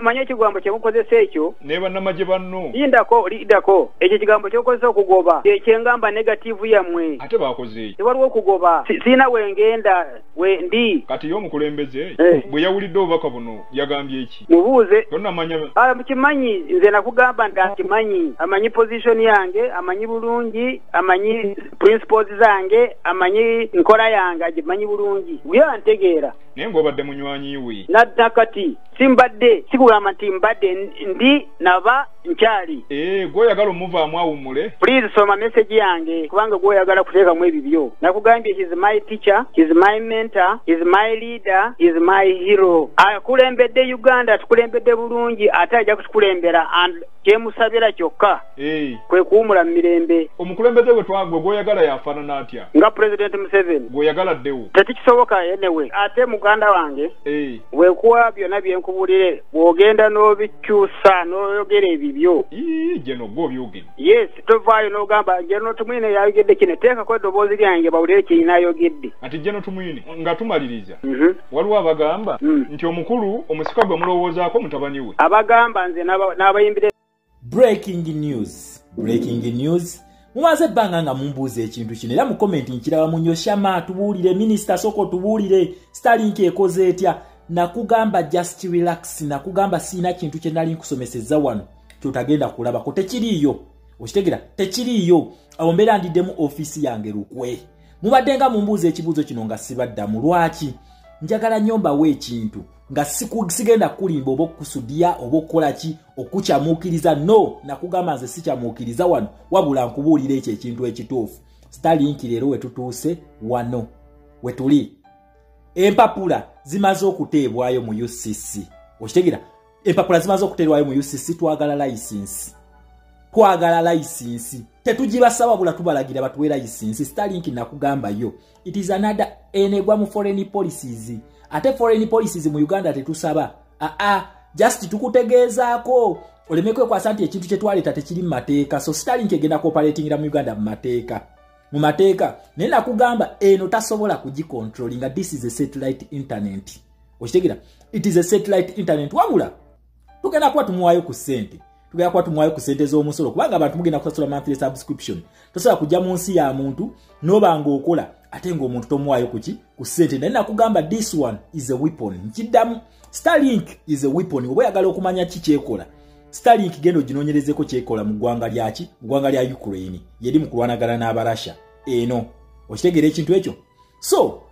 Speaker 12: Manyi ekigambo kye mukozesa ekyo.
Speaker 11: Ne bannamagye banno.
Speaker 12: Lindako, lindako. Ekyo kigambo ky'okozesa okugoba kyengamba negative yammwe.
Speaker 11: Ate bakoze eki?
Speaker 12: Tewaliwo okugoba. Sirina we ngenda we ndi.
Speaker 11: Kati ye omukulembeze bwe yawulidde obubaka buno yagambye eki?
Speaker 12: Mubuuze.
Speaker 11: Tonnamanya.
Speaker 12: Mukimanyi, nze nakugamba nti akimanyi. Amanyi position yange, amanyi bulungi, amanyi principles zange, amanyi nkola yange, agimanyi bulungi. Gwe antegeera.
Speaker 11: Naye ng'obadde munywanyi we.
Speaker 12: Nadda kati simbadde, sikugamba nti mbadde ndi naba Nkyali.
Speaker 11: Gwoyagala omuvaamu awummule.
Speaker 12: Please soma message yange kubanga gwoyagala kuteekamu ebibyo. Nakugambye he's my teacher, he's my mentor, he's my leader, he's my hero. Akulembedde Uganda, atukulembedde bulungi, ate ajja kutukulembera and kyemusabira kyokka. Kwe kuwummula mu mirembe.
Speaker 11: Omukulembeze gwe twagwe gwoyagala yafaanana atya?
Speaker 12: Nga President Museveni.
Speaker 11: Gwoyagala ddewo.
Speaker 12: Tekisoboka anyway. Ate muganda wange. Wekuwa byonna bye nkubulire bw'ogenda n'obikyusa n'oyogera ebibyo.
Speaker 11: Geno gwo byogedde.
Speaker 12: Yes, tovaayo n'ogamba Geno Tumwine yayogedde kino, teekako eddoboozi lyange bawulire kye naayogedde.
Speaker 11: Ati Geno Tumwine nga tumaliriza. Waliwo abagamba nti omukulu omusika gwe mulowoozaako mutabani we.
Speaker 12: Abagamba nze n'abayimbira.
Speaker 13: Breaking news. Breaking news. Mumaze ebbanga nga mumbuuza ekintu kino era mu comment nkiraba munyoshama tubuulire minisita soko tubuulire Starlink ekoze etya. Nakugamba just relax, nakugamba sina kintu kye nali nkusomesezza wano kyotagenda kulabako, tekiriiyo. Okitegera tekiriiyo. Awo mbeera ndiddemu ofiisi yange lukwe. Mubadde nga mumbuuza ekibuuzo kino nga sibaddamu. Lwaki? Njagala nnyo mbawe ekintu nga sigenda kulimba oba okukusudiya oba okukola ki okukyamuukiriza. No, nakugamba nze sikyamuukiriza wano, wabula nkubuulira ekyo ekintu ekituufu. Starlink leero wetutuuse wano wetuli. Empapula zimaze okuteebwayo mu UCC. Okitegera? Empapula zimaze okuteebwayo mu UCC, twagala license. Twagala license. Tetugibasaba wabula tubalagira batuwe license. Starlink nakugamba yo. It is another enegwa mu foreign policies. Ate foreign policies mu Uganda tetusaba. Just tukutegeezaako. Oleme kwekwasa nti ekintu kye twaleeta tekiri mu mateeka. So Starlink egenda cooperatingira mu Uganda mu mateeka. Mu mateeka. Naye nakugamba eno tasobola kugicontrollinga. This is a satellite internet. Okitegera? It is a satellite internet. Wabula tugenda kuba tumuwaayo ku ssente. Tugenda kuba tumuwaayo ku ssente z'omusolo kubanga abantu mugenda kusasula monthly subscription. Tosobola kujja mu nsi ya muntu n'oba ng'okola ate ng'omuntu tomuwaayo kuki ku ssente. Naye nakugamba this one is a weapon. Nkiddamu, Starlink is a weapon. Oba oyagala okumanya ki kyekola, Starlink genda oginoonyerezeko kyekola mu ggwanga lyaki, mu ggwanga lya Ukraine. Yeri mu kulwanagana n'Abarasha eno. Okitegeera ekintu ekyo? So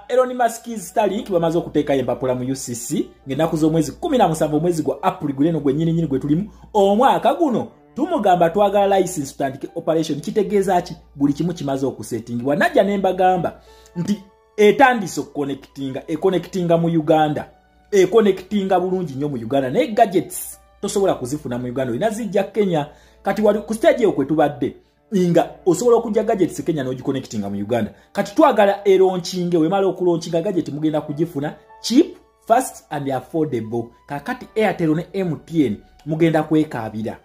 Speaker 13: Elon Musk's Starlink bamaze okuteekayo empapula mu UCC ng'ennaku z'omwezi 17 omwezi gwa April guleno gwe nnyini nnyini gwe tulimu omwaka guno. Tumugamba twagala license tutandike operation. Kitegeeza ki? Buli kimu kimaze okusettingibwa. Najja ne mbagamba nti etandise okuconnectinga, econnectinga mu Uganda, econnectinga bulungi nnyo mu Uganda, naye gadgets tosobola kuzifuna mu Uganda, olina zijja Kenya. Kati wali ku stage eyo kwe tubadde nga osobola okujja gadgets Kenya n'ogiconnectinga mu Uganda. Kati twagala elaunchinge, wemala okulaunchinga gadget mugenda kugifuna cheap, fast and affordable. Kakati Airtel ne MTN mugenda kwekaabira.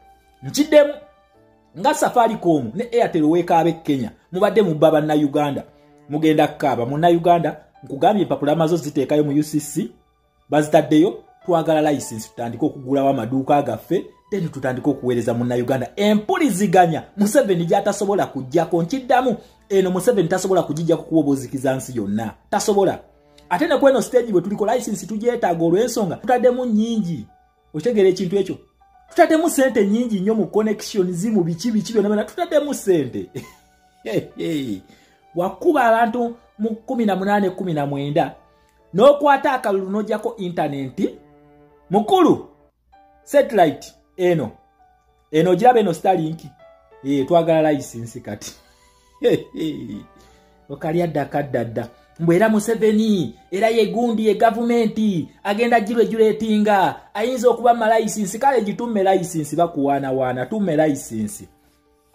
Speaker 13: Nkiddemu nga Safaricom ne Airtel weekaabe Kenya, mubadde mubba bannayuganda, mugenda kukaaba. Munnayuganda nkugambye empapula amazo ziteekayo mu UCC, bazitaddeyo. Twagala license tutandike okugulawo amaduuka gaffe, then tutandike okuweereza munnayuganda empuliziganya Museveni gy'atasobola kuggyako. Nkiddamu, eno Museveni tasobola kugijjako kuba obuzikiza nsi yonna, tasobola. Ate ne kweno stage bwe tuliko license tugyetaaga olw'ensonga tutaddemu nnyingi. Okitegeera ekintu ekyo? Tutaddemu ssente nnyingi nnyo mu connections, mu biki biki byonna byonna tutaddemu ssente. Wakuba abantu mu 18 19 n'okwata akalulu n'oggyako intaneti mukulu satellite eno eno ogiraba eno Starlink. Twagala license kati. Okalya dda kaddadda. Mbwe era Museveni era ye gundi ye gavumenti agenda giregulatinga, ayinza okuba ma license. Kale gitumme license, bakuwaanawaana, tumme license.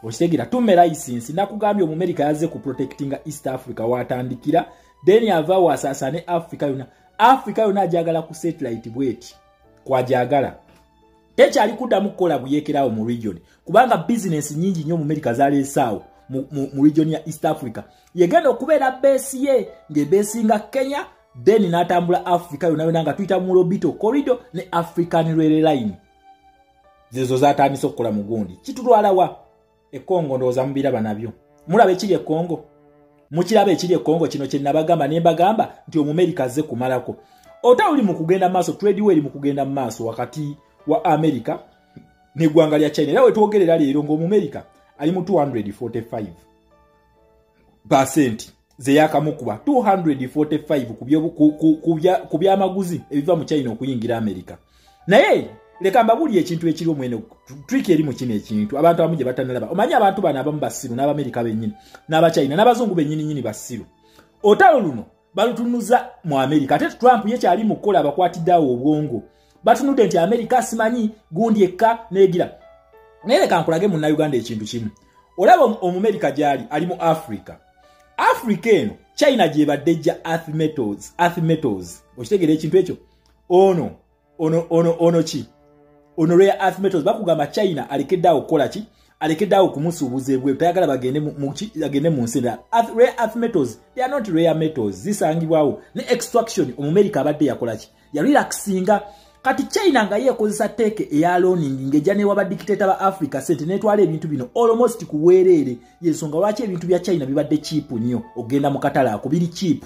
Speaker 13: Okitegeera? Tumme license. Nakugambye Omumerika yazze ku protectinga East Africa watandikira, then ava wasaasaane Africa yonna. Africa yonna ajagala ku satellite bweti kwajagala. Tekyali kuddamu kukola buyeekerawo mu region, kubanga business nnyingi nnyo mu America zaleesaawo mu region ya East Africa. Yegenda okubeera base ye ng'ebeesinga Kenya, then n'atambula Africa yonna yonna nga tuyita mu Lobito Corridor ne African Rail Line. Zezo zatandise okukola mu gundi. Kitutwala wa? E Congo ndowooza mubiraba nabyo. Mulaba ekiri e Congo? Mukiraba ekiri e Congo kino kye nabagamba ne mbagamba nti Omumerika azze kumalako. Ota oli mu kugenda maaso, trade war eri mu kugenda mu maaso wakati wa America n'eggwanga lya China. Era wetwogerera leero ng'Omumerika ali mu 245% ze yakamukuba 245 ku byamaguzi ebiva mu China okuyingira America. Naye Leka mbabuulire ekintu ekiriwo mwene, trick eri mu kino ekintu abantu abamu gye batanalaba. Omanyi abantu bano abamu basiru, n'Abamerika bennyini, n'Abachina, n'Abazungu bennyini nnyini basiru. Olutalo luno balutunuza mu Amerika, ate Trump ye kyali mu kukola abakwatidde awo obwongo. Batunudde nti Amerika simanyi gundi ekka neegira. Naye leka nkulage munnayuganda ekintu kimu. Olaba Omumerika gy'ali, ali mu Africa. Africa eno China gyebadde ejja earth metals, earth metals. Okitegeera ekintu ekyo? Ono ono ono ono ki? Ono rare earth metals. Bakugamba China alekedde awo kukola ki? Alekedde awo kumusuubuza ebweru, tayagala bagende mu ki, agende mu nsi endala. Rare earth metals, they are not rare metals, zisangibwawo. Ne extraction Omumerika abadde yakola ki? Yarelaxinga. Kati China nga yeekozesa teeke eya loaning ng'ejja n'ewa badikiteeta ba Africa sente n'etwala ebintu bino almost ku bwereere. Y'ensonga lwaki ebintu bya China bibadde cheap nnyo ogenda mu katale ako biri cheap.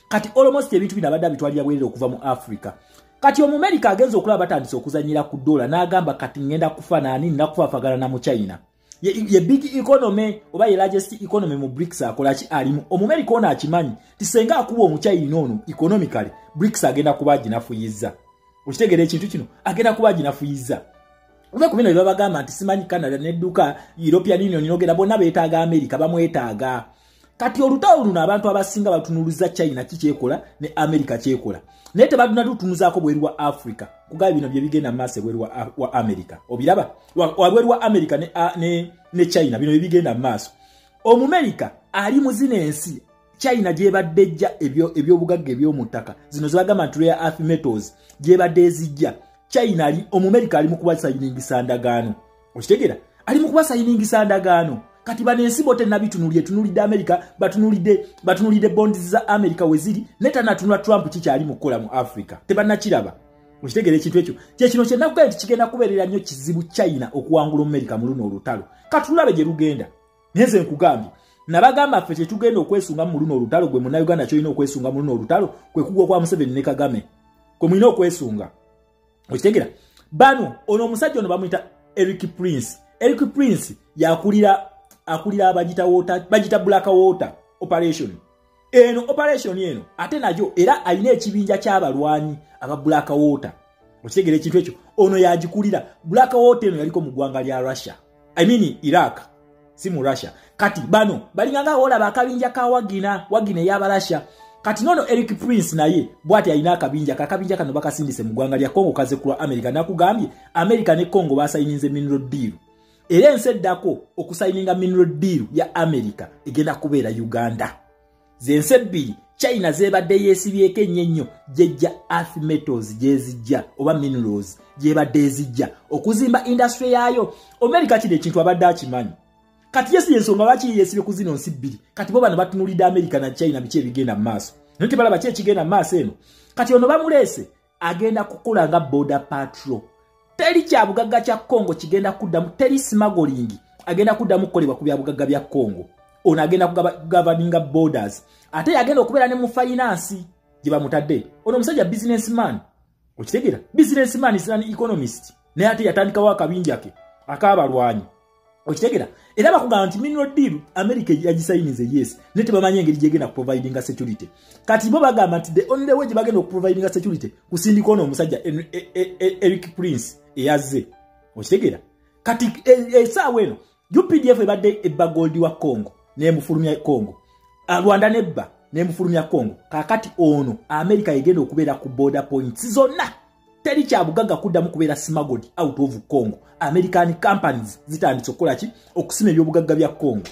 Speaker 13: Kati almost ebintu bino abadde abitwalira bwereere okuva mu Africa. Kati Omumerika agenze okulaba batandise okuzannyira ku dola n'agamba kati ngenda kufa naani, nnakufaafagana na mu China. Ye big economy oba ye largest economy mu BRICS akola ki alimu. Omumerika ono akimanyi nti senga akuba Omuchina ono economically BRICS agenda kuba aginafuyizza. Okitegeera ekintu kino? Agenda kuba aginafuyiza. Oba ku bino bye babagamba nti simanyi Canada n'edduka European Union n'ogenda, bonna beetaaga America, bamwetaaga. Kati olutalo luno abantu abasinga batunuluza China kikyekola ne America kyekola, naye tebatunatutunuzaako bweru wa Africa. Kugaba bino bye bigenda mu maaso ebweru wa America, obiraba wabweru wa America ne China, bino bye bigenda mu maaso. Omumerika ali mu zino ensi China gyebadde ejja ebyobugagga eby'omu ttaka zino zebagamba nti rare earth metals gyebadde ezijja. China ali, Omumerika ali mu kubasayiningisa ndagaano. Okitegeera? Ali mu kubasayiningisa ndagaano. Kati bano ensi bo tennabitunulye, etunuulidde America, batunulidde bonds za America we ziri, naye tannatunula Trump kikyali mu kukola mu Africa. Tebannakiraba. Okitegeera ekintu ekyo? Kye kino kye nakugambye nti kigenda kubeerera nnyo kizibu China okuwangula Omumerika mu luno olutalo. Katulabe gye lugenda. Naye nze nkugambye, nabagamba ffe tetugenda okwesunga mu luno olutalo. Gwe munnayuganda ky'olina okwesunga mu luno olutalo kwe kugwa kwa Museveni ne Kagame. Kwe mulina okwesunga. Okitegeera? Bano, ono omusajja ono bamuyita Eric Prince. Eric Prince yakulira akulira abagita water, bagita Black Water operation. Eno operation eno ate nayo era alina ekibinja ky'abalwanyi aba Black Water. Okitegeera ekintu ekyo? Ono yagikulira. Black Water eno yaliko mu ggwanga lya Russia. I mean Iraq, si mu Russia. Kati bano balinganga olaba akabinja ka Wagner, Wagner y'Abarasha. Kati nono Eric Prince naye bw'ati alina akabinja, kakabinja kano bakasindise mu ggwanga lya Congo kaze kulwa America. Nakugambye America ne Congo basayininze mineral deal. Era ensi eddako okusayininga mineral deal ya America egenda kubeera Uganda. Ze ensi ebbiri China zebadde yeesibyeko ennyo ennyo gyejja earth metals gyezijja oba minerals gyebadde ezijja okuzimba industry yaayo. America kino ekintu abadde akimanyi. Kati yesi ensonga lwaki yeesibye ku zino nsi bbiri. Kati bo bano batunulidde America na China biki ebigenda mu maaso. Naye tebalaba ki ekigenda mu maaso eno. Kati ono bamuleese agenda kukola nga border patrol. Teri kyabugagga kya Congo kigenda kuddamu, teri smuggling agenda kuddamu kukolebwa ku byabugagga bya Congo. Ono agenda kugoverninga borders. Ate yagenda okubeera ne mu finance gye bamutadde. Ono omusajja businessman. Okitegeera? Businessman is an economist. Naye ate yatandikawo akabinja ke ak'abalwanyi. Okitegeera? Era bakugamba nti mineral deal America yagisayinize, yes, naye tebamanyi engeri gyegenda kuprovidinga security. Kati bo bagamba nti the only way gye bagenda okuprovidinga security kusindika ono omusajja Eric Prince eyazze. Okitegeera? Kati essaawa eno UPDF ebadde ebba gold wa Congo n'emufulumya Congo. Rwanda nebba n'emufulumya Congo. Kaakati ono America egenda okubeera ku border points zonna. Teri kyabugagga kuddamu kubeera smuggled out of Congo. American companies zitandise okukola ki? Okusima ebyobugagga bya Congo.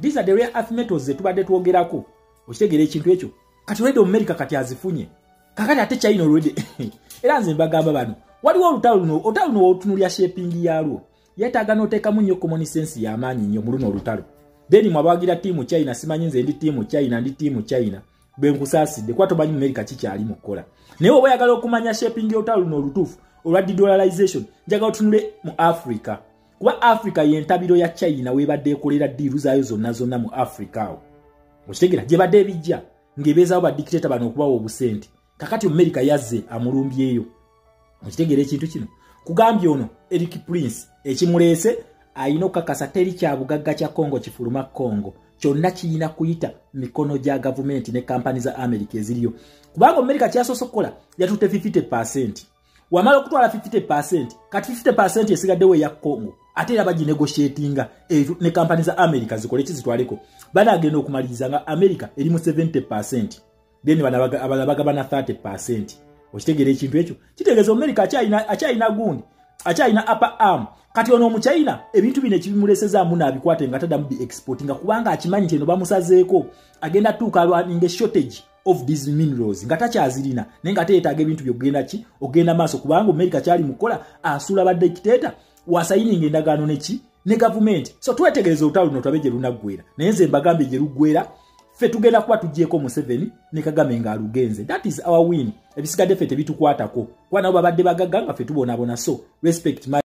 Speaker 13: These are the rare earth metals ze tubadde twogerako. Okitegeera ekintu ekyo? Kati already America kati azifunye. Kakati ate China already. Era nze mbagamba bano, waliwo olutalo luno, olutalo luno otunuulira shaping yaalwo. Yeetaaga n'oteekamu nnyo common sense y'amaanyi nnyo mu luno olutalo. Then mwabawagira ttiimu China, simanyi nze ndi ttiimu China, ndi ttiimu China. Bwe nkusaasidde kuba tomanyi America kikyali mu kukola. Naye oba oyagala okumanya shaping y'olutalo luno olutuufu olwa de-dollarization, njagala otunule mu Africa. Kuba Africa y'entabiro ya China weebadde ekolera deal zaayo zonna zonna mu Africa awo. Okitegeera? Gyebadde ebijja ng'ebeezaawo badikiteeta bano okubawa obusente. Kakati America yazze amulumbyeyo. Okitegeera ekintu kino? Kugambye ono Eric Prince ekimuleese alina okukakasa teri kyabugagga kya Congo kifuluma Congo. Kyonna kiyina kuyita mikono gya gavumenti ne kampani za America eziriyo. Kubanga America kyasoose okukola yatutte 50%. Wamala okutwala 50%, kati 50% esigaddewo eya Congo ate era baginegotiatinga ne kampani za America zikole kizitwaleko. Banagenda okumaliriza nga America eri mu 70%, then abalala bagabana 30%. Okitegeera ekintu ekyo? Kitegeeza America akyalina gundi, akyalina upper arm. Kati ono omuchina ebintu bino ekibimulesezaamu n'abikwate nga taddamu bi exportinga, kubanga akimanyi nti eno bamusazeeko, agenda tuuka alwaninga shortage of these minerals nga takyazirina, naye nga teyeetaaga ebintu byogenda ki ogenda maaso, kubanga America kyali mukola asuula ba dictator wasayininga endagaano neki ne gavumenti. So twetegereza olutalo luno tulabe gye lunaggwera, naye nze mbagambye gye luggwera ffe tugenda kuba tugyeko Museveni ne Kagame ng'alugenze. That is our win. Ebisigadde ffe tebitukwatako, kuba nabo babadde bagagga nga ffe tubonaabona. So respect my